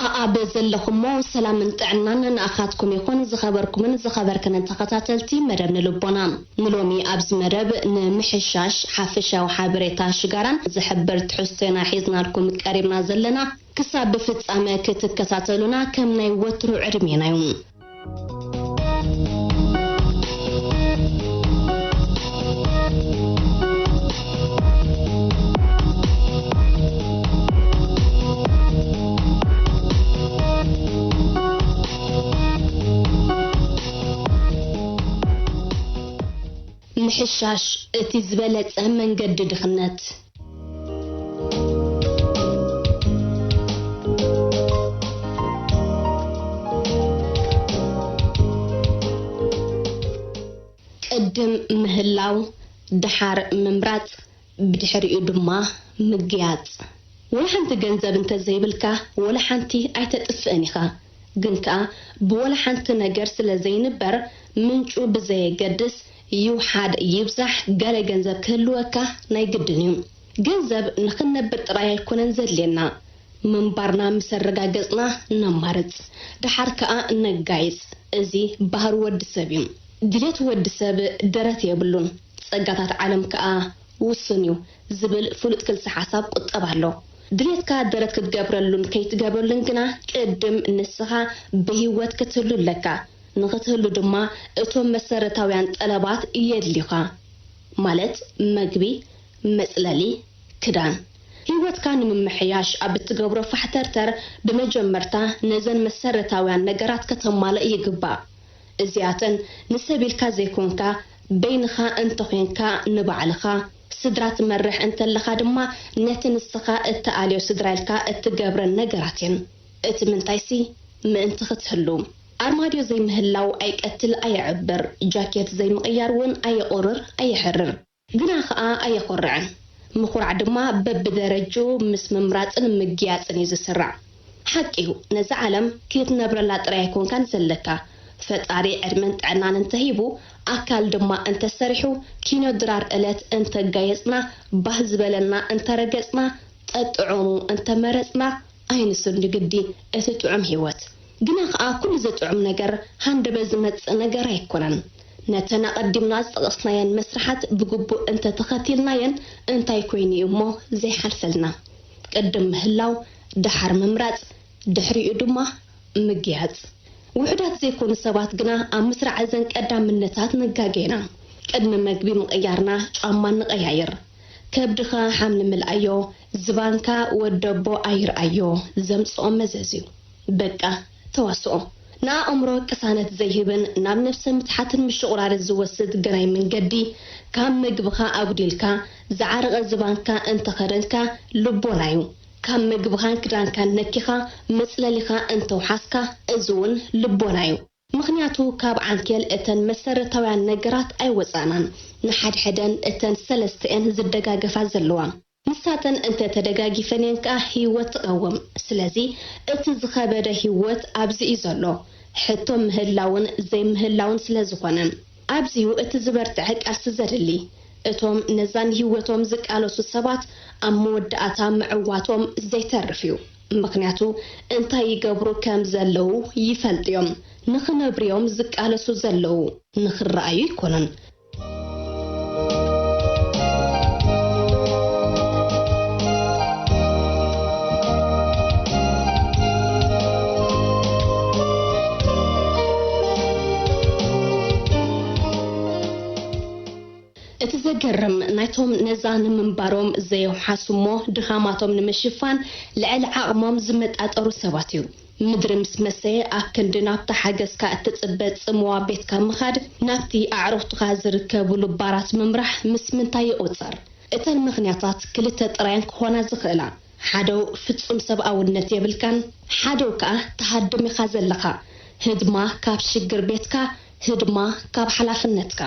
ኣኣብ ዘለኹሞ ሰላምን ጥዕናን ንኣኻትኩም ይኹን። ዝኸበርኩምን ዝኸበርክንን ተኸታተልቲ መደብ ንልቦና፣ ንሎሚ ኣብዚ መደብ ንምሕሻሽ ሓፈሻዊ ሓበሬታ ሽጋራን ዝሕብር ትሕዝቶ ኢና ሒዝናልኩም ቀሪብና ዘለና። ክሳብ ብፍጻመ ክትከታተሉና ከም ናይ ወትሩ ዕድሜና እዩ። ምሕሻሽ እቲ ዝበለጸ መንገዲ ድኽነት። ቅድም ምህላው፣ ደሓር ምምራጽ፣ ብድሕሪኡ ድማ ምግያጽ። ወላ ሓንቲ ገንዘብ እንተዘይብልካ፣ ወላ ሓንቲ ኣይተጥፍእን ኢኻ። ግን ከኣ ብወላ ሓንቲ ነገር ስለ ዘይንበር፣ ምንጩ ብዘየገድስ፣ ይውሓድ ይብዛሕ፣ ገለ ገንዘብ ክህልወካ ናይ ግድን እዩ። ገንዘብ ንኽንነብር ጥራይ ኣይኮነን ዘድልየና። ምንባርና ምስ ኣረጋገጽና ነማርጽ፣ ደሓር ከኣ ነጋይጽ። እዚ ባህሪ ወዲ ሰብ እዩ። ድሌት ወዲ ሰብ ደረት የብሉን፣ ጸጋታት ዓለም ከኣ ውሱን እዩ ዝብል ፍሉጥ ክልሰ ሓሳብ ቁጠባ ኣሎ። ድሌትካ ደረት ክትገብረሉን ከይትገብረሉን ግና ቅድም ንስኻ ብህይወት ክትህሉ ኣለካ። ንኽትህሉ ድማ እቶም መሰረታውያን ጠለባት የድልዩኻ። ማለት መግቢ፣ መጽለሊ፣ ክዳን። ህይወትካ ንምምሕያሽ ኣብ እትገብሮ ፋሕተርተር ብመጀመርታ ነዘን መሰረታውያን ነገራት ከተማልእ ይግባእ። እዚኣተን ንሰብ ኢልካ ዘይኮንካ በይንኻ እንተኾይንካ ንባዕልኻ፣ ስድራ ትመርሕ እንተለኻ ድማ ነቲ ንስኻ እትኣልዮ ስድራ ኢልካ እትገብረን ነገራት እየን። እቲ ምንታይሲ ምእንቲ ክትህሉ። ኣርማድዮ ዘይምህላው ኣይቀትል ኣየዕብር፣ ጃኬት ዘይምቕያር እውን ኣየቑርር ኣየሕርር። ግና ኸኣ ኣየኹርዕን። ምኹራዕ ድማ በብደረጅኡ ምስ ምምራጽን ምግያጽን እዩ ዝስራዕ። ሓቂ እዩ፣ ነዛ ዓለም ክትነብረላ ጥራይ ኣይኮንካን ዘለካ። ፈጣሪ ዕድመን ጥዕናን እንተሂቡ፣ ኣካል ድማ እንተሰሪሑ፣ ኪኖ ድራር ዕለት እንተጋየጽና፣ ባህ ዝበለና እንተረገጽና፣ ጠጥዑሙ እንተመረጽና፣ ኣይንስን ንግዲ እቲ ጥዑም ህይወት። ግና ኸኣ ኩሉ እዚ ጥዑም ነገር ሃንደበት ዝመጽእ ነገር ኣይኮነን። ነተን ኣቐዲምና ዝጠቐስናየን መስርሓት ብግቡእ እንተተኸቲልናየን እንታይ ኮይኑ እዩ እሞ ዘይሓልፈልና? ቅድም ምህላው፣ ደሓር ምምራጽ፣ ድሕሪኡ ድማ ምግያጽ። ውሑዳት ዘይኮኑ ሰባት ግና ኣብ ምስራዕ እዘን ቀዳምነታት ንጋገ ኢና። ቅድሚ መግቢ ምቕያርና ጫማ ንቐያይር። ከብድኻ ሓም ንምልኣዮ፣ ዝባንካ ወደቦ ኣይርኣዮ ዘምጽኦ መዘዝ እዩ። በቃ ተዋስኦ። ንኣእምሮ ቅሳነት ዘይህብን ናብ ነብሰ ምትሓትን ምሽቑራርን ዝወስድ ግናይ መንገዲ፣ ካብ መግብኻ ኣጉዲልካ ዝዓረቐ ዝባንካ እንተኸደንካ ልቦና እዩ። ካብ መግብኻን ክዳንካን ነኪኻ መጽለሊኻ እንተውሓስካ፣ እዚ እውን ልቦና እዩ። ምኽንያቱ ካብ ዓንኬል እተን መሰረታውያን ነገራት ኣይወጻእናን። ንሓድሕደን እተን ሰለስተ እየን ዝደጋገፋ ዘለዋ። ንሳተን እንተ ተደጋጊፈን እየን ከኣ ህይወት ትቐውም። ስለዚ እቲ ዝኸበደ ህይወት ኣብዚ እዩ ዘሎ። ሕቶ ምህላውን ዘይምህላውን ስለ ዝኾነ። ኣብዚዩ እቲ ዝበርትዐ ቃልሲ ዘድሊ። እቶም ነዛ ንህይወቶም ዝቃለሱ ሰባት ኣብ መወዳእታ ምዕዋቶም ዘይተርፍ እዩ። ምኽንያቱ እንታይ ይገብሩ ከም ዘለዉ ይፈልጡ እዮም። ንኽነብሩ እዮም ዝቃለሱ ዘለዉ፣ ንኽረኣዩ ኣይኮኑን። እቲ ዘገርም፣ ናይቶም ነዛ ንምንባሮም ዘየውሓሱ እሞ ድኻማቶም ንምሽፋን ልዕሊ ዓቕሞም ዝመጣጠሩ ሰባት እዩ። ምድሪ ምስ መሰየ፣ ኣብ ክንዲ ናብታ ሓገዝካ እትጽበ ጽምዋ ቤትካ ምኻድ፣ ናብቲ ኣዕሩኽትኻ ዝርከብሉ ባራት ምምራሕ ምስ ምንታይ ይቑጸር? እተን ምኽንያታት ክልተ ጥራየን ክኾና ዝኽእላ። ሓደው ፍጹም ሰብኣውነት የብልካን፣ ሓደው ከኣ ትሃድም ኢኻ ዘለኻ። ህድማ ካብ ሽግር ቤትካ፣ ህድማ ካብ ሓላፍነትካ።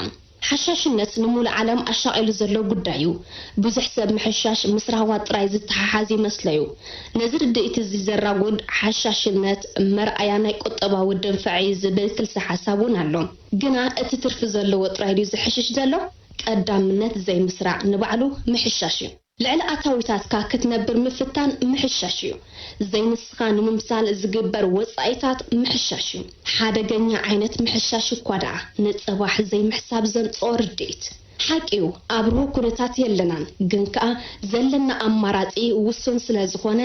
ሓሻሽነት ንሙሉእ ዓለም ኣሻቒሉ ዘሎ ጉዳይ እዩ። ብዙሕ ሰብ ምሕሻሽ ምስ ራህዋ ጥራይ ዝተሓሓዝ ይመስሎ እዩ። ነዚ ርድኢት እዚ ዘራጉድ ሓሻሽነት መርኣያ ናይ ቁጠባዊ ድንፍዐ እዩ ዝብል ክልሰ ሓሳብ እውን ኣሎ። ግና እቲ ትርፊ ዘለዎ ጥራይ ድዩ ዝሕሽሽ ዘሎ? ቀዳምነት ዘይምስራዕ ንባዕሉ ምሕሻሽ እዩ። ልዕሊ ኣታዊታትካ ክትነብር ምፍታን ምሕሻሽ እዩ። ዘይንስኻ ንምምሳል ዝግበር ወጻኢታት ምሕሻሽ እዩ። ሓደገኛ ዓይነት ምሕሻሽ እኳ ደኣ፣ ንጽባሕ ዘይምሕሳብ ዘምጽኦ ርድኢት። ሓቂ እዩ፣ ኣብ ርሁው ኩነታት የለናን፣ ግን ከኣ ዘለና ኣማራጺ ውሱን ስለ ዝኾነ፣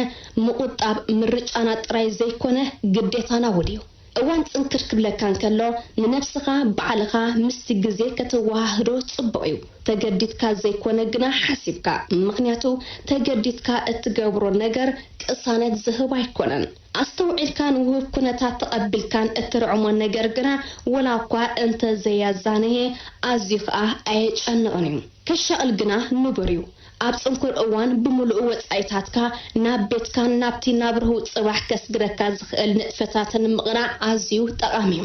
ምቑጣብ ምርጫና ጥራይ ዘይኮነ፣ ግዴታና እውን እዩ። እዋን ጽንክር ክብለካ እንከሎ፣ ንነብስኻ ባዕልኻ ምስቲ ግዜ ከተወሃህዶ ጽቡቕ እዩ። ተገዲድካ ዘይኮነ ግና ሓሲብካ። ምኽንያቱ፣ ተገዲድካ እትገብሮ ነገር ቅሳነት ዝህብ ኣይኮነን። ኣስተውዒልካን ውሁብ ኩነታት ተቐቢልካን እትርዕሞ ነገር ግና፣ ወላ እኳ እንተ ዘያዛነየ፣ ኣዝዩ ኸኣ ኣየጨንቕን እዩ። ከሻቕል ግና ንቡር እዩ። ኣብ ጽንኩር እዋን ብምሉኡ ወጻኢታትካ ናብ ቤትካን ናብቲ ናብ ርሁው ጽባሕ ከስግረካ ዝኽእል ንጥፈታትን ምቕናዕ ኣዝዩ ጠቓሚ እዩ።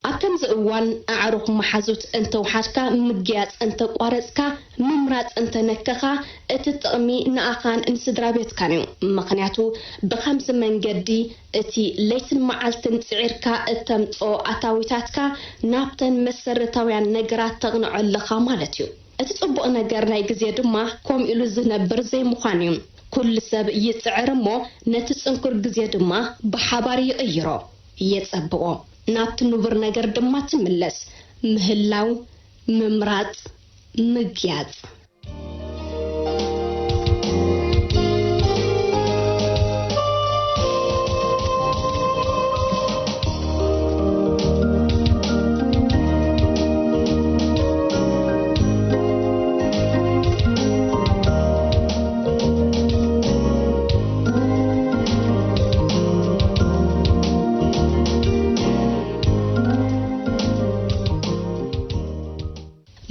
ኣብ ከምዚ እዋን ኣዕሩኽ መሓዙት እንተውሓድካ፣ ምግያጽ እንተቋረጽካ፣ ምምራጽ እንተነከኻ፣ እቲ ጥቕሚ ንኣኻን ንስድራ ቤትካን እዩ። ምኽንያቱ ብኸምዚ መንገዲ እቲ ለይትን መዓልትን ጽዒርካ እተምጽኦ ኣታዊታትካ ናብተን መሰረታውያን ነገራት ተቕንዖ ኣለኻ ማለት እዩ። እቲ ጽቡቕ ነገር ናይ ግዜ ድማ ከምኡ ኢሉ ዝነብር ዘይምዃን እዩ። ኩሉ ሰብ ይጽዕር እሞ ነቲ ጽንኩር ግዜ ድማ ብሓባር ይቕይሮ፣ የጸብቖ። ናብቲ ንቡር ነገር ድማ ትምለስ። ምህላው፣ ምምራጽ፣ ምግያጽ።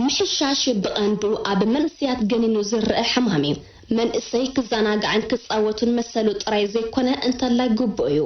ምሕሻሽ ብቐንዱ ኣብ መንእሰያት ገኒኑ ዝረኣ ሕማም እዩ። መንእሰይ ክዘናጋዕን ክጻወትን መሰሉ ጥራይ ዘይኮነ እንተላይ ግቡእ እዩ።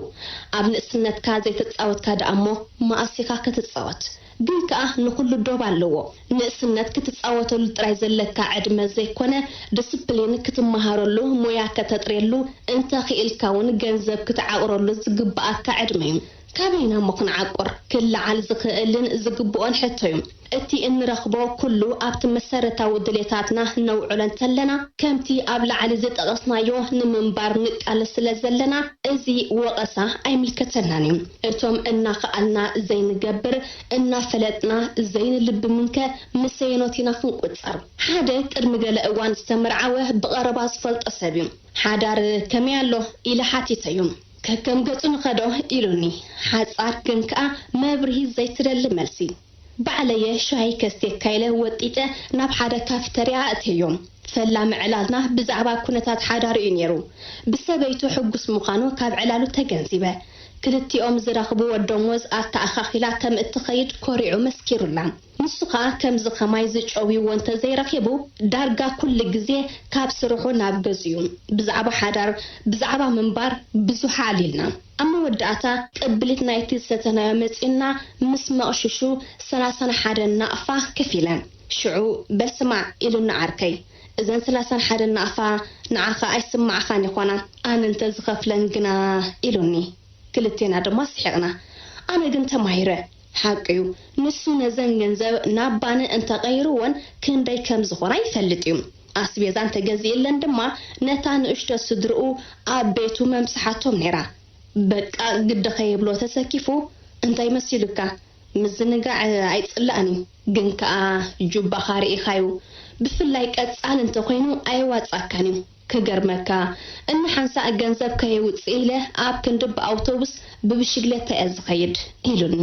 ኣብ ንእስነትካ ዘይተጻወትካ ደኣ እሞ መኣስ ኢኻ ክትጻወት? ግን ከኣ ንኹሉ ዶብ ኣለዎ። ንእስነት ክትጻወተሉ ጥራይ ዘለካ ዕድመ ዘይኮነ፣ ዲስፕሊን ክትመሃረሉ፣ ሞያ ከተጥርየሉ፣ እንተ ኽኢልካ እውን ገንዘብ ክትዓቑረሉ ዝግብኣካ ዕድመ እዩ። ካበይና እሞ ክንዓቁር? ክለዓል ዝኽእልን ዝግብኦን ሕቶ እዩ። እቲ እንረኽቦ ኩሉ ኣብቲ መሰረታዊ ድሌታትና ነውዕሎ እንተለና፣ ከምቲ ኣብ ላዕሊ ዝጠቐስናዮ ንምንባር ንቃለስ ስለ ዘለና፣ እዚ ወቐሳ ኣይምልከተናን እዩ። እቶም እናኸኣልና ዘይንገብር፣ እናፈለጥና ዘይንልብምንከ ምስ ኣየኖት ኢና ክንቁጸር? ሓደ ቅድሚ ገለ እዋን ዝተመርዓወ ብቐረባ ዝፈልጦ ሰብ እዩ። ሓዳር ከመይ ኣሎ? ኢለ ሓቲተዮ። ከከም ገጹ ንኸዶ ኢሉኒ። ሓጻር ግን ከኣ መብርሂ ዘይትደሊ መልሲ። ባዕለየ ሻሂ ከስትየካ ኢለ ወጢጠ ናብ ሓደ ካፍተርያ ኣእትየዮ። ፈላሚ ዕላልና ብዛዕባ ኩነታት ሓዳሩ እዩ ነይሩ። ብሰበይቱ ሕጉስ ምዃኑ ካብ ዕላሉ ተገንዚበ። ክልቲኦም ዝረኽብዎ ደሞዝ ኣተኣኻኺላ ከም እትኸይድ ኮሪዑ መስኪሩላ። ንሱ ኸኣ ከምዚ ኸማይ ዝጨውይዎ እንተ ዘይረኺቡ፣ ዳርጋ ኩሉ ግዜ ካብ ስርሑ ናብ ገዝኡ እዩ። ብዛዕባ ሓዳር፣ ብዛዕባ ምንባር ብዙሕ ኣዕሊልና። ኣብ መወዳእታ፣ ቅብሊት ናይቲ ዝሰተናዮ መጺኡና፣ ምስ መቕሽሹ ሰላሳን ሓደን ናቕፋ ከፊለ። ሽዑ፣ "በል ስማዕ" ኢሉኒ ዓርከይ። "እዘን ሰላሳን ሓደን ናቕፋ ንዓኻ ኣይስማዕኻን ይኾና፣ ኣነ እንተ ዝኸፍለን ግና" ኢሉኒ። ክልቴና ድማ ስሒቕና። ኣነ ግን ተማሂረ። ሓቂ እዩ፣ ንሱ ነዘን ገንዘብ ናብ ባኒ እንተቐይርወን ክንደይ ከም ዝኾና ይፈልጥ እዩ። ኣስቤዛ እንተገዚእለን ድማ ነታ ንእሽቶ ስድርኡ ኣብ ቤቱ መምስሓቶም ነይራ። በቃ ግዲ ከየብሎ ተሰኪፉ፣ እንታይ መሲሉካ? ምዝንጋዕ ኣይጽላእን እዩ፣ ግን ከኣ ጁባኻ ርኢኻዩ። ብፍላይ ቀጻሊ እንተኾይኑ ኣየዋጽኣካን እዩ። ክገርመካ፣ እንሓንሳእ ገንዘብ ከየውጽእ ኢለ ኣብ ክንዲ ብኣውቶቡስ ብብሽግለታ እየ ዝኸይድ ኢሉኒ።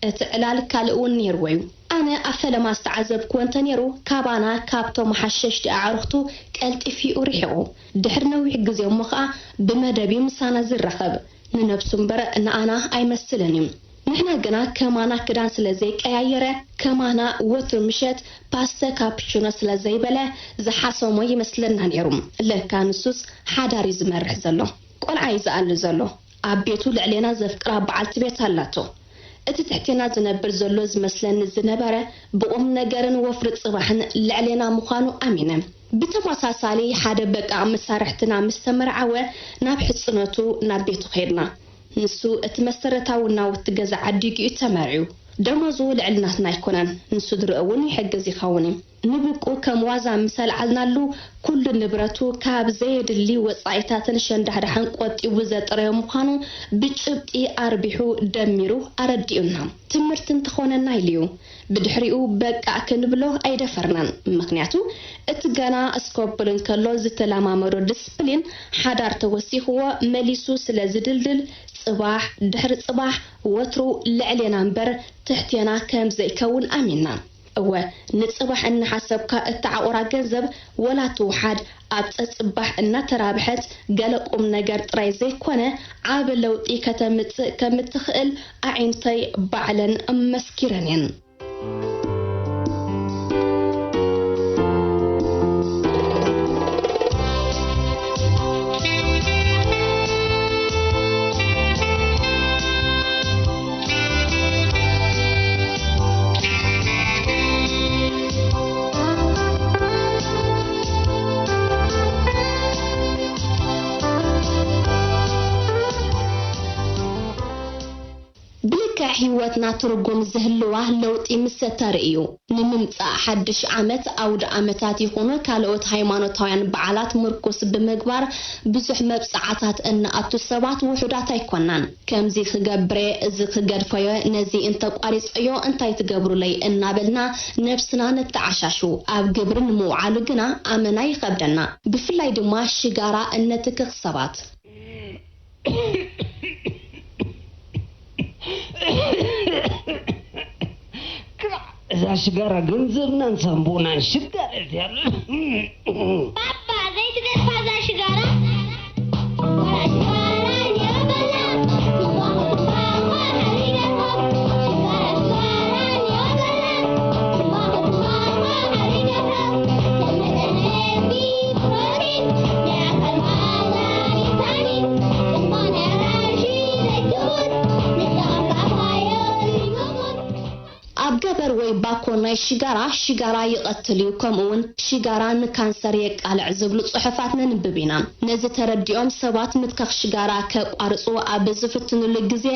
እቲ ዕላል ካልእ እውን ነይርዎ እዩ። ኣነ ኣብ ፈለማ ዝተዓዘብክዎ እንተ ነይሩ፣ ካባና ካብቶም ሓሸሽቲ ኣዕሩኽቱ ቀልጢፉ እዩ ርሒቑ። ድሕሪ ነዊሕ ግዜ እሞ ኸኣ ብመደብ እዩ ምሳና ዝራኸብ። ንነብሱ እምበር ንኣና ኣይመስልን እዩ። ንሕና ግና ከማና ክዳን ስለ ዘይቀያየረ፣ ከማና ወትሩ ምሸት ፓስተ ካፕቹኖ ስለ ዘይበለ ዝሓሰሞ ይመስለና ነይሩ። ለካ ንሱስ ሓዳር እዩ ዝመርሕ ዘሎ። ቆልዓ እዩ ዝኣሊ ዘሎ። ኣብ ቤቱ ልዕሌና ዘፍቅራ በዓልቲ ቤት ኣላቶ። እቲ ትሕቴና ዝነብር ዘሎ ዝመስለኒ ዝነበረ ብቑም ነገርን ወፍሪ ጽባሕን ልዕሌና ምዃኑ ኣሚነ። ብተመሳሳሊ ሓደ በቃ መሳርሕትና ምስ ተመርዓወ ናብ ሕጽኖቱ ናብ ቤቱ ከድና። ንሱ እቲ መሰረታዊ ናውቲ ገዛ ዓዲጉ እዩ ተመርዕዩ። ደሞዙ ልዕሊ ናትና ኣይኮነን። ንስድርኡ እውን ይሕግዝ ይኸውን እዩ። ንብቁ ከም ዋዛ ምስ ኣልዓልናሉ፣ ኩሉ ንብረቱ ካብ ዘየድሊ ወጻኢታትን ሸንዳሕዳሕን ቆጢቡ ዘጥረዮ ምዃኑ ብጭብጢ ኣርቢሑ ደሚሩ ኣረዲኡና። ትምህርቲ እንተኾነና ኢሉ እዩ። ብድሕሪኡ በቃ ክንብሎ ኣይደፈርናን። ምኽንያቱ እቲ ገና እስኮብል እንከሎ ዝተለማመዶ ዲስፕሊን ሓዳር ተወሲኽዎ መሊሱ ስለ ዝድልድል ጽባሕ ድሕሪ ጽባሕ ወትሩ ልዕሌና እምበር ትሕቴና ከም ዘይከውን ኣሚንና። እወ፣ ንጽባሕ እናሓሰብካ እተዓቑራ ገንዘብ ወላ ትውሓድ ኣብ ጸጽባሕ እናተራብሐት ገለ ቁም ነገር ጥራይ ዘይኮነ ዓቢ ለውጢ ከተምጽእ ከም እትኽእል ኣዒንተይ ባዕለን መስኪረን እየን። ብልክዕ ህይወትና ትርጉም ዝህልዋ ለውጢ ምስ እተርኢ እዩ። ንምምጻእ ሓድሽ ዓመት፣ ኣውደ ዓመታት ይኹኑ ካልኦት ሃይማኖታውያን በዓላት ምርኩስ ብምግባር ብዙሕ መብጽዓታት እንኣቱ ሰባት ውሑዳት ኣይኮናን። ከምዚ ክገብር'የ፣ እዚ ክገድፎ'የ፣ ነዚ እንተቋሪጸዮ እንታይ ትገብሩለይ እናበልና ነብስና ነተዓሻሹ። ኣብ ግብሪ ንምውዓሉ ግና ኣመና ይኸብደና። ብፍላይ ድማ ሽጋራ እነትክኽ ሰባት። ክራዕ፣ እዛ ሽጋራ ገንዘብናን ሳንቡእናን ሽጋር እያ። ባባ ዘይትገድፋ እዛ ሽጋራ። ኣብ ገበር ወይ ባኮ ናይ ሽጋራ፣ ሽጋራ ይቐትል እዩ፣ ከምኡ እውን ሽጋራ ንካንሰር የቃልዕ ዝብሉ ጽሑፋት ነንብብ ኢና። ነዚ ተረዲኦም ሰባት ምትካኽ ሽጋራ ከቋርጹ ኣብ ዝፍትኑሉ ግዜ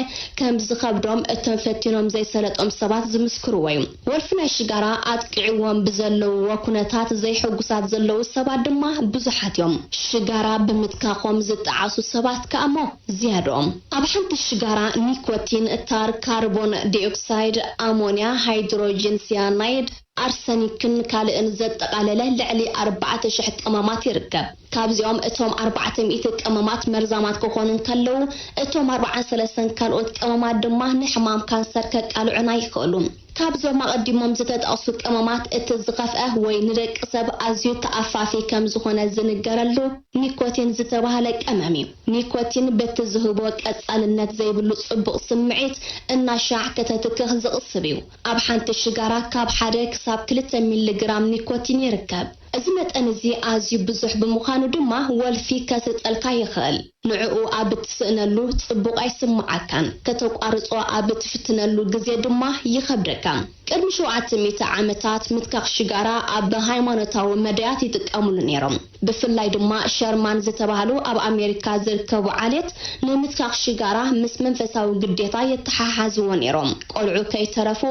ከም ዝኸብዶም እቶም ፈቲኖም ዘይሰለጦም ሰባት ዝምስክርዎ እዩ። ወልፊ ናይ ሽጋራ ኣጥቂዕዎም ብዘለውዎ ኩነታት ዘይሕጉሳት ዘለዉ ሰባት ድማ ብዙሓት እዮም። ሽጋራ ብምትካኾም ዝጠዓሱ ሰባት ከኣሞ ዝያድኦም። ኣብ ሓንቲ ሽጋራ ኒኮቲን፣ ታር፣ ካርቦን ዲኦክሳይድ፣ ኣሞንያ፣ ሃይድሮጅን ሲያናይድ፣ ኣርሰኒክን ካልእን ዘጠቓለለ ልዕሊ ኣርባዕተ ሽሕ ቀመማት ይርከብ። ካብዚኦም እቶም ኣርባዕተ ሚእቲ ቀመማት መርዛማት ክኾኑ እንከለዉ፣ እቶም ኣርብዓን ሰለስተን ካልኦት ቀመማት ድማ ንሕማም ካንሰር ከቃልዑና ይኽእሉ። ካብዞም ኣቐዲሞም ዝተጠቕሱ ቀመማት እቲ ዝኸፍአ ወይ ንደቂ ሰብ ኣዝዩ ተኣፋፊ ከም ዝኾነ ዝንገረሉ ኒኮቲን ዝተባህለ ቀመም እዩ። ኒኮቲን በቲ ዝህቦ ቀጻልነት ዘይብሉ ጽቡቕ ስምዒት እናሻዕ ከተትክኽ ዝቕስብ እዩ። ኣብ ሓንቲ ሽጋራ ካብ ሓደ ክሳብ ክልተ ሚሊ ግራም ኒኮቲን ይርከብ። እዚ መጠን እዚ ኣዝዩ ብዙሕ ብምዃኑ ድማ ወልፊ ከስርጸልካ ይኽእል። ንዕኡ ኣብ እትስእነሉ ጽቡቕ ኣይስምዓካን፣ ከተቋርጾ ኣብ እትፍትነሉ ግዜ ድማ ይኸብደካ። ቅድሚ ሸውዓተ ሚእቲ ዓመታት ምትካኽ ሽጋራ ኣብ ሃይማኖታዊ መዳያት ይጥቀምሉ ነይሮም። ብፍላይ ድማ ሸርማን ዝተባህሉ ኣብ ኣሜሪካ ዝርከቡ ዓሌት ንምትካኽ ሽጋራ ምስ መንፈሳዊ ግዴታ የተሓሓዝዎ ነይሮም። ቆልዑ ከይተረፉ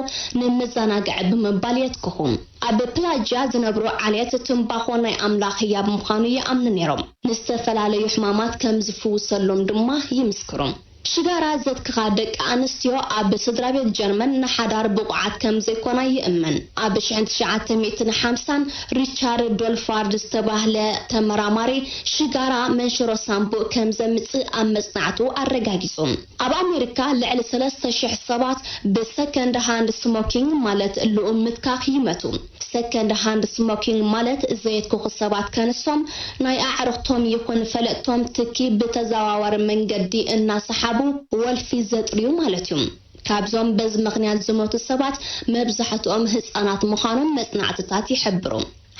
ንመዘናግዒ ብምባል የትክኹ። ኣብ ፕላጃ ዝነብሩ ዓሌት ትምባኾ ናይ ኣምላኽ ህያብ ምዃኑ ይኣምኑ ነይሮም። ንዝተፈላለዩ ሕማማት ከም ዝፍውሰሎም ድማ ይምስክሩ። ሽጋራ ዘትክኻ ደቂ ኣንስትዮ ኣብ ስድራ ቤት ጀርመን ንሓዳር ብቑዓት ከም ዘይኮና ይእመን። ኣብ ሽሕን ትሽዓተ ሚእትን ሓምሳን ሪቻርድ ዶልፋርድ ዝተባህለ ተመራማሪ ሽጋራ መንሽሮ ሳንቡእ ከም ዘምጽእ ኣብ መጽናዕቱ ኣረጋጊጹ። ኣብ ኣሜሪካ ልዕሊ ሰለስተ ሽሕ ሰባት ብሰከንድ ሃንድ ስሞኪንግ ማለት ልኡም ምትካኽ ይመቱ። ሰከንድ ሃንድ ስሞኪንግ ማለት ዘየትክኹ ሰባት ከንሶም ናይ ኣዕሩኽቶም ይኹን ፈለጥቶም ትኪ ብተዘዋዋሪ መንገዲ እናሰሓቡ ወልፊ ዘጥርዩ ማለት እዩ። ካብዞም በዚ ምኽንያት ዝሞቱ ሰባት መብዛሕትኦም ህጻናት ምዃኖም መጽናዕትታት ይሕብሩ።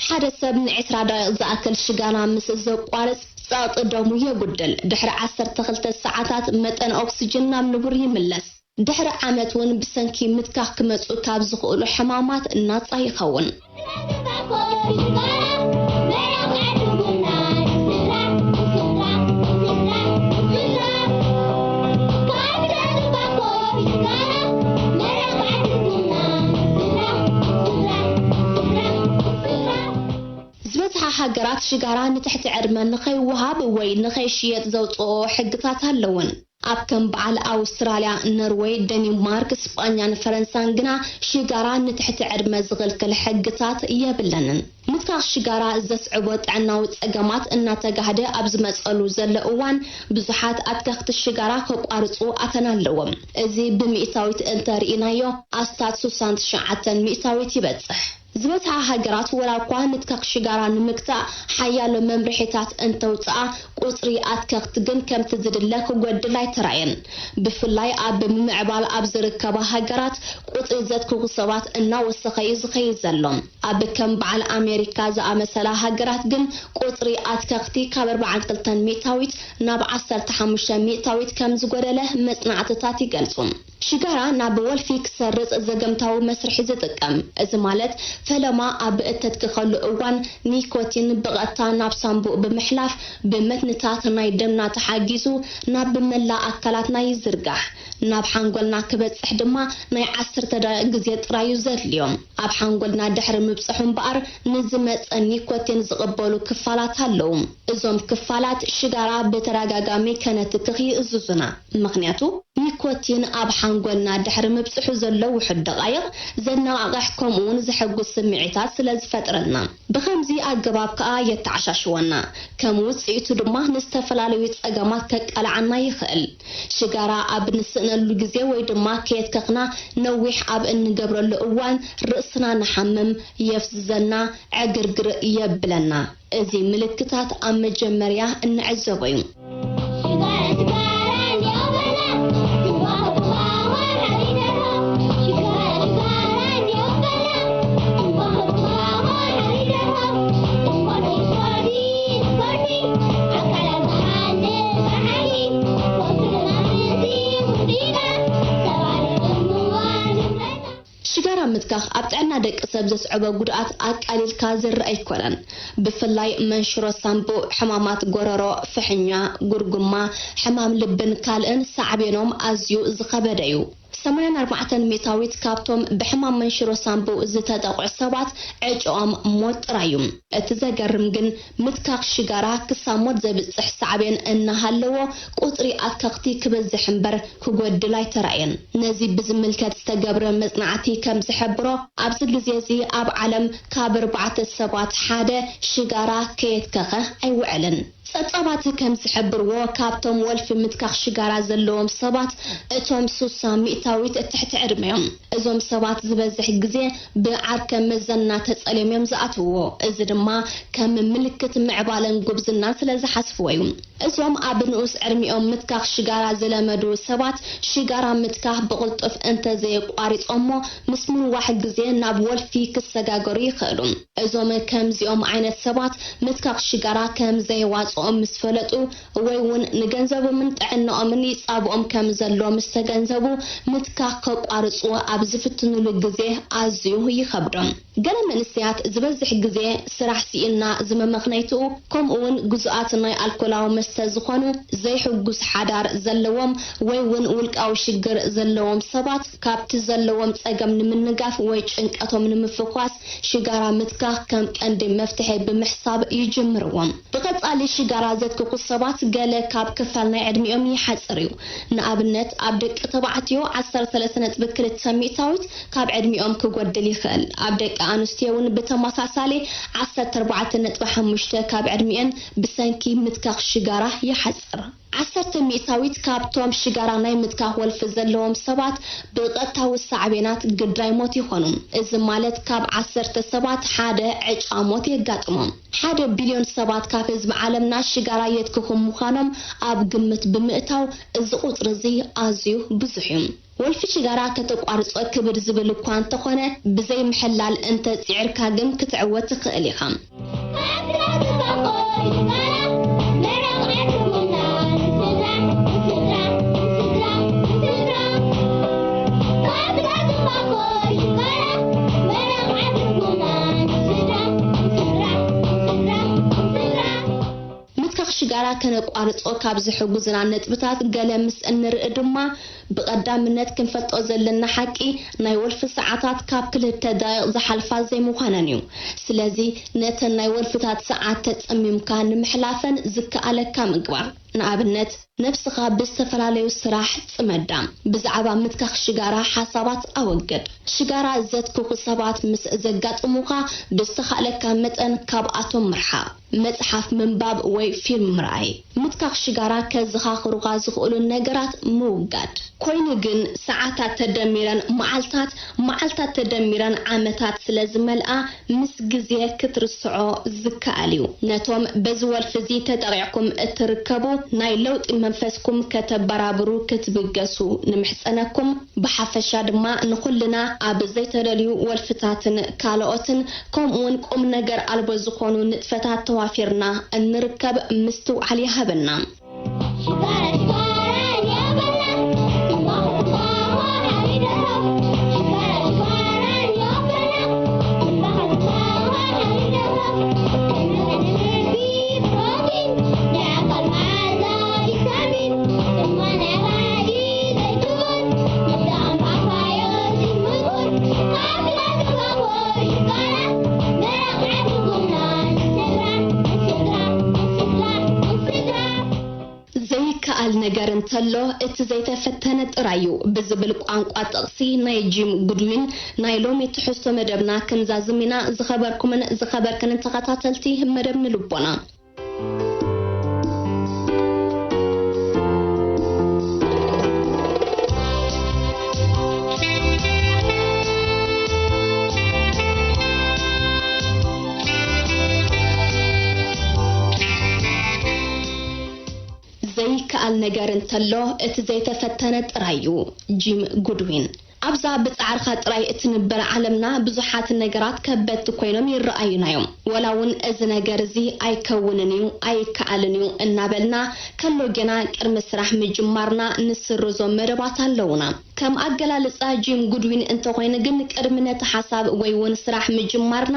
ሓደ ሰብ ንዕስራ ደቂቕ ዝኣክል ሽጋራ ምስ ዘቋርጽ ጸቕጢ ደሙ የጉድል። ድሕሪ ዓሰርተ ክልተ ሰዓታት መጠን ኦክስጅን ናብ ንቡር ይምለስ። ድሕሪ ዓመት እውን ብሰንኪ ምትካኽ ክመጹ ካብ ዝኽእሉ ሕማማት ናጻ ይኸውን። ዝበዝሓ ሃገራት ሽጋራ ንትሕቲ ዕድመ ንኸይወሃብ ወይ ንኸይሽየጥ ዘውፅኦ ሕግታት ኣለውን። ኣብ ከም በዓል ኣውስትራልያ፣ ነርወይ፣ ደኒማርክ፣ ስጳኛን ፈረንሳን ግና ሽጋራ ንትሕቲ ዕድመ ዝኽልክል ሕግታት የብለንን። ምትካኽ ሽጋራ ዘስዕቦ ጥዕናዊ ጸገማት እናተጋህደ ኣብ ዝመጸሉ ዘሎ እዋን፣ ብዙሓት ኣትከኽቲ ሽጋራ ከቋርጹ ኣተና ኣለዎም። እዚ ብሚእታዊት እንተ ርኢናዮ፣ ኣስታት ሱሳን ትሽዓተን ሚእታዊት ይበጽሕ። ዝበዝሓ ሃገራት፣ ወላ እኳ ምትካኽ ሽጋራ ንምግታእ ሓያሎ መምርሒታት እንተውጽኣ፣ ቁጽሪ ኣትከኽቲ ግን ከምቲ ዝድለ ክጎድል ኣይተራእየን። ብፍላይ ኣብ ምምዕባል ኣብ ዝርከባ ሃገራት፣ ቁጽሪ ዘትክኹ ሰባት እናወሰኸ እዩ ዝኸይድ ዘሎ። ኣብ ከም በዓል ኣሜሪካ ዝኣመሰላ ሃገራት ግን፣ ቁጽሪ ኣትከኽቲ ካብ ኣርባዓን ክልተን ሚእታዊት ናብ ዓሰርተ ሓሙሽተ ሚእታዊት ከም ዝጎደለ መጽናዕትታት ይገልጹ። ሽጋራ ናብ ወልፊ ክሰርጽ ዘገምታዊ መስርሒ ዝጥቀም፣ እዚ ማለት ፈለማ ኣብ እተትክኸሉ እዋን ኒኮቲን ብቐጥታ ናብ ሳንቡእ ብምሕላፍ ብመትንታት ናይ ደምና ተሓጊዙ ናብ መላእ ኣካላትና ይዝርጋሕ። ናብ ሓንጎልና ክበጽሕ ድማ ናይ ዓሰርተ ደቂቕ ግዜ ጥራይ እዩ ዘድልዮ። ኣብ ሓንጎልና ድሕሪ ምብጽሑ እምበኣር ንዝመጸ ኒኮቲን ዝቕበሉ ክፋላት ኣለዉ። እዞም ክፋላት ሽጋራ ብተደጋጋሚ ከነትክኽ ይእዝዙና። ምኽንያቱ ኒኮቲን ኣብ ሓንጎልና ድሕሪ ምብጽሑ ዘሎ ውሑድ ደቓይቕ ዘነቓቕሕ ከምኡውን ዘሐጉስ ስምዒታት ስለ ዝፈጥረልና። ብኸምዚ ኣገባብ ከኣ የተዓሻሽወና። ከም ውጽኢቱ ድማ ንዝተፈላለዩ ጸገማት ከቃልዓና ይኽእል። ሽጋራ ኣብ ንስእነሉ ግዜ ወይ ድማ ከየትከኽና ነዊሕ ኣብ እንገብረሉ እዋን ርእስና ንሓምም፣ የፍዝዘና፣ ዕግርግር የብለና። እዚ ምልክታት ኣብ መጀመርያ እንዕዘቦ እዩ። ሽጋራ ምትካኽ ኣብ ጥዕና ደቂ ሰብ ዘስዕቦ ጉድኣት ኣቃሊልካ ዝረአ ኣይኮነን። ብፍላይ መንሽሮ ሳንቡእ፣ ሕማማት ጎረሮ፣ ፍሕኛ፣ ጉርጉማ፣ ሕማም ልብን ካልእን ሳዕቤኖም ኣዝዩ ዝኸበደ እዩ። ሰማንያን ኣርባዕተን ሚእታዊት ካብቶም ብሕማም መንሽሮ ሳንቡእ ዝተጠቕዑ ሰባት ዕጭኦም ሞት ጥራይ እዩ። እቲ ዘገርም ግን ምትካኽ ሽጋራ ክሳብ ሞት ዘብጽሕ ሳዕቤን እናሃለዎ ቁጽሪ ኣትከኽቲ ክበዝሕ እምበር ክጎድል ኣይተራእየን። ነዚ ብዝምልከት ዝተገብረ መጽናዕቲ ከም ዝሕብሮ፣ ኣብዚ ግዜ እዚ ኣብ ዓለም ካብ ኣርባዕተ ሰባት ሓደ ሽጋራ ከየትከኸ ኣይውዕልን። ጸብጻባት ከም ዝሕብርዎ፣ ካብቶም ወልፊ ምትካኽ ሽጋራ ዘለዎም ሰባት፣ እቶም ሱሳ ሚእታዊት ትሕቲ ዕድመ እዮም። እዞም ሰባት ዝበዝሕ ግዜ ብዓርከ መዘና ተጸልዮም እዮም ዝኣትውዎ። እዚ ድማ ከም ምልክት ምዕባለን ጉብዝናን ስለ ዝሓስብዎ እዩ። እዞም ኣብ ንኡስ ዕድሚኦም ምትካኽ ሽጋራ ዝለመዱ ሰባት፣ ሽጋራ ምትካኽ ብቕልጡፍ እንተዘየቋሪጾሞ፣ ምስ ምንዋሕ ግዜ ናብ ወልፊ ክሰጋገሩ ይኽእሉ። እዞም ከምዚኦም ዓይነት ሰባት፣ ምትካኽ ሽጋራ ከም ዘየዋጽኦም ምስ ፈለጡ፣ ወይ እውን ንገንዘቦምን ጥዕናኦምን ይጻብኦም ከም ዘሎ ምስ ተገንዘቡ፣ ምትካኽ ከቋርጹ ኣብ ዝፍትኑሉ ግዜ ኣዝዩ ይኸብዶም። ገለ መንእሰያት ዝበዝሕ ግዜ ስራሕ ስኢንና ዝመመኽነይትኡ፣ ከምኡ እውን ግዙኣት ናይ ኣልኮላዊ መስተ ዝኾኑ፣ ዘይሕጉስ ሓዳር ዘለዎም፣ ወይ እውን ውልቃዊ ሽግር ዘለዎም ሰባት፣ ካብቲ ዘለዎም ጸገም ንምንጋፍ ወይ ጭንቀቶም ንምፍኳስ፣ ሽጋራ ምትካኽ ከም ቀንዲ መፍትሒ ብምሕሳብ ይጅምርዎ። ብቐጻሊ ሽጋራ ዘትክኹ ሰባት ገለ ካብ ክፋል ናይ ዕድሚኦም ይሓጽር እዩ። ንኣብነት፣ ኣብ ደቂ ተባዕትዮ ዓሰርተ ሰለስተ ነጥቢ ክልተ ሚእታዊት ካብ ዕድሚኦም ክጎድል ይኽእል። ኣብ ደቂ ኣንስትዮ እውን ብተመሳሳሊ ዓሰርተ ኣርባዕተ ነጥቢ ሓሙሽተ ካብ ዕድሚኤን ብሰንኪ ምትካኽ ሽጋራ ይሓጽር። ዓሰርተ ሚእታዊት ካብቶም ሽጋራ ናይ ምትካኽ ወልፊ ዘለዎም ሰባት ብቐጥታዊ ሳዕቤናት ግዳይ ሞት ይኾኑ። እዚ ማለት ካብ ዓሰርተ ሰባት ሓደ ዕጫ ሞት የጋጥሞም። ሓደ ቢልዮን ሰባት ካብ ህዝቢ ዓለምና ሽጋራ የትክኹ ምዃኖም ኣብ ግምት ብምእታው፣ እዚ ቁጽሪ እዚ ኣዝዩ ብዙሕ እዩ። ወልፊ ሽጋራ ከተቋርጾ ክብድ ዝብል እኳ እንተኾነ፣ ብዘይ ምሕላል እንተ ጽዒርካ ግን ክትዕወት ትኽእል ኢኻ። ከነቋርጾ ካብ ዝሕጉዝና ነጥብታት ገለ ምስ እንርኢ ድማ፣ ብቐዳምነት ክንፈልጦ ዘለና ሓቂ፣ ናይ ወልፊ ሰዓታት ካብ ክልተ ደቂቕ ዝሓልፋ ዘይምዃነን እዩ። ስለዚ፣ ነተን ናይ ወልፍታት ሰዓት ተጸሚምካ ንምሕላፈን ዝከኣለካ ምግባር። ንኣብነት፣ ነብስኻ ብዝተፈላለዩ ስራሕ ጽመዳ። ብዛዕባ ምትካኽ ሽጋራ ሓሳባት ኣወግድ። ሽጋራ ዘትክኹ ሰባት ምስ ዘጋጥሙኻ፣ ብዝተኻእለካ መጠን ካብኣቶም ምርሓቕ። መጽሓፍ ምንባብ ወይ ፊልም ምርኣይ። ምትካኽ ሽጋራ ከዘኻኽሩኻ ዝኽእሉ ነገራት ምውጋድ። ኮይኑ ግን፣ ሰዓታት ተደሚረን መዓልታት፣ መዓልታት ተደሚረን ዓመታት ስለ ዝመልኣ፣ ምስ ግዜ ክትርስዖ ዝከኣል እዩ። ነቶም በዚ ወልፊ እዚ ተጠቒዕኩም እትርከቡ፣ ናይ ለውጢ መንፈስኩም ከተበራብሩ ክትብገሱ ንምሕጸነኩም። ብሓፈሻ ድማ፣ ንኹልና ኣብ ዘይተደልዩ ወልፍታትን ካልኦትን፣ ከምኡውን ቁም ነገር ኣልቦ ዝኾኑ ንጥፈታት ተዋፊርና እንርከብ ምስትውዓል ይሃበና። ሽጋራ ሽጋራ እንዲያ በላ፣ ትንባኾ ትንባኾ ሓሪደሮ። ሽጋራ ሽጋራ እንዲያ በላ፣ ትንባኾ ትንባኾ ሓሪደሮ። ጥዕና ንልቢ ፕሮቲን፣ ናይ ኣካል መኣዛ ቪታሚን፣ ድማ ናይ ራእይ ዘይትኹን፣ መዳም ፓፓዮ ዝምጉር፣ ካብ ግዳ ትንባኾ ሽጋራ፣ መራቕ ዓዲ ቡና ንስድራ፣ ንስድራ፣ ንስድራ፣ ንስድራ። ዘይከኣል ነገር እንተሎ፣ እቲ ዘይተፈተነ ጥራይ እዩ ብዝብል ቋንቋ ጥቕሲ ናይ ጂም ጉድዊን ናይ ሎሚ ትሕዝቶ መደብና ክንዛዝም ኢና። ዝኸበርኩምን ዝኸበርክንን ተኸታተልቲ መደብ ንልቦና፣ ዘይከኣል ነገር እንተሎ፣ እቲ ዘይተፈተነ ጥራይ እዩ። ጂም ጉድዊን። ኣብዛ ብጻዕርኻ ጥራይ እትንበር ዓለምና፣ ብዙሓት ነገራት ከበድቲ ኮይኖም ይረኣዩና እዮም። ወላ እውን እዚ ነገር እዚ ኣይከውንን እዩ፣ ኣይከኣልን እዩ እናበልና፣ ከሎ ጌና ቅድሚ ስራሕ ምጅማርና ንስርዞም መደባት ኣለዉና። ከም ኣገላልጻ ጂም ጉድዊን እንተኾይኑ ግን፣ ቅድሚ ነቲ ሓሳብ ወይ እውን ስራሕ ምጅማርና፣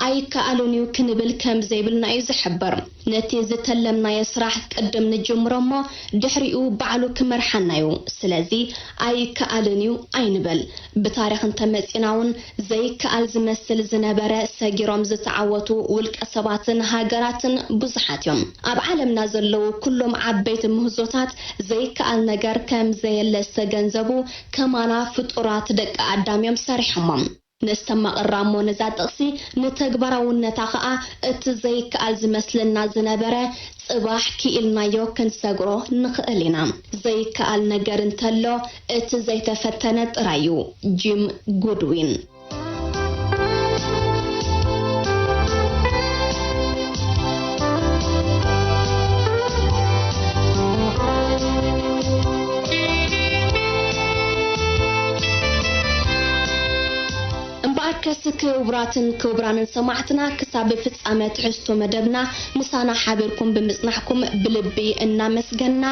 ኣይከኣልን እዩ ክንብል ከም ዘይብልና እዩ ዝሕብር። ነቲ ዝተለምናዮ ስራሕ ቅድም ንጅምሮ እሞ፣ ድሕሪኡ ባዕሉ ክመርሓና እዩ። ስለዚ፣ ኣይከኣልን እዩ ኣይንበል። ብታሪኽ እንተመጺና እውን፣ ዘይከኣል ዝመስል ዝነበረ ሰጊሮም ዝተዓወቱ ውልቀ ሰባትን ሃገራትን ብዙሓት እዮም። ኣብ ዓለምና ዘለዉ ኩሎም ዓበይቲ ምህዞታት፣ ዘይከኣል ነገር ከም ዘየለ ዝተገንዘቡ ከማና ፍጡራት ደቂ ኣዳም እዮም ሰሪሖሞም። ነስተማቕራ እሞ ነዛ ጥቕሲ፣ ንተግባራውነታ ኸኣ እቲ ዘይከኣል ዝመስለና ዝነበረ ጽባሕ ክኢልናዮ ክንሰግሮ ንኽእል ኢና። ዘይከኣል ነገር እንተሎ፣ እቲ ዘይተፈተነ ጥራይ እዩ። ጂም ጉድዊን። እምበኣርከስ ክቡራትን ክቡራንን ሰማዕትና፣ ክሳብ ፍጻመ ትሕዝቶ መደብና ምሳና ሓቢርኩም ብምጽናሕኩም ብልቢ እናመስገንና፣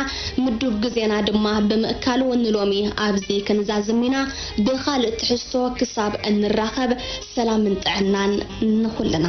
ምዱብ ግዜና ድማ ብምእካሉ ንሎሚ ኣብዚ ክንዛዝም ኢና። ብኻልእ ትሕዝቶ ክሳብ እንራኸብ፣ ሰላምን ጥዕናን ንኹልና።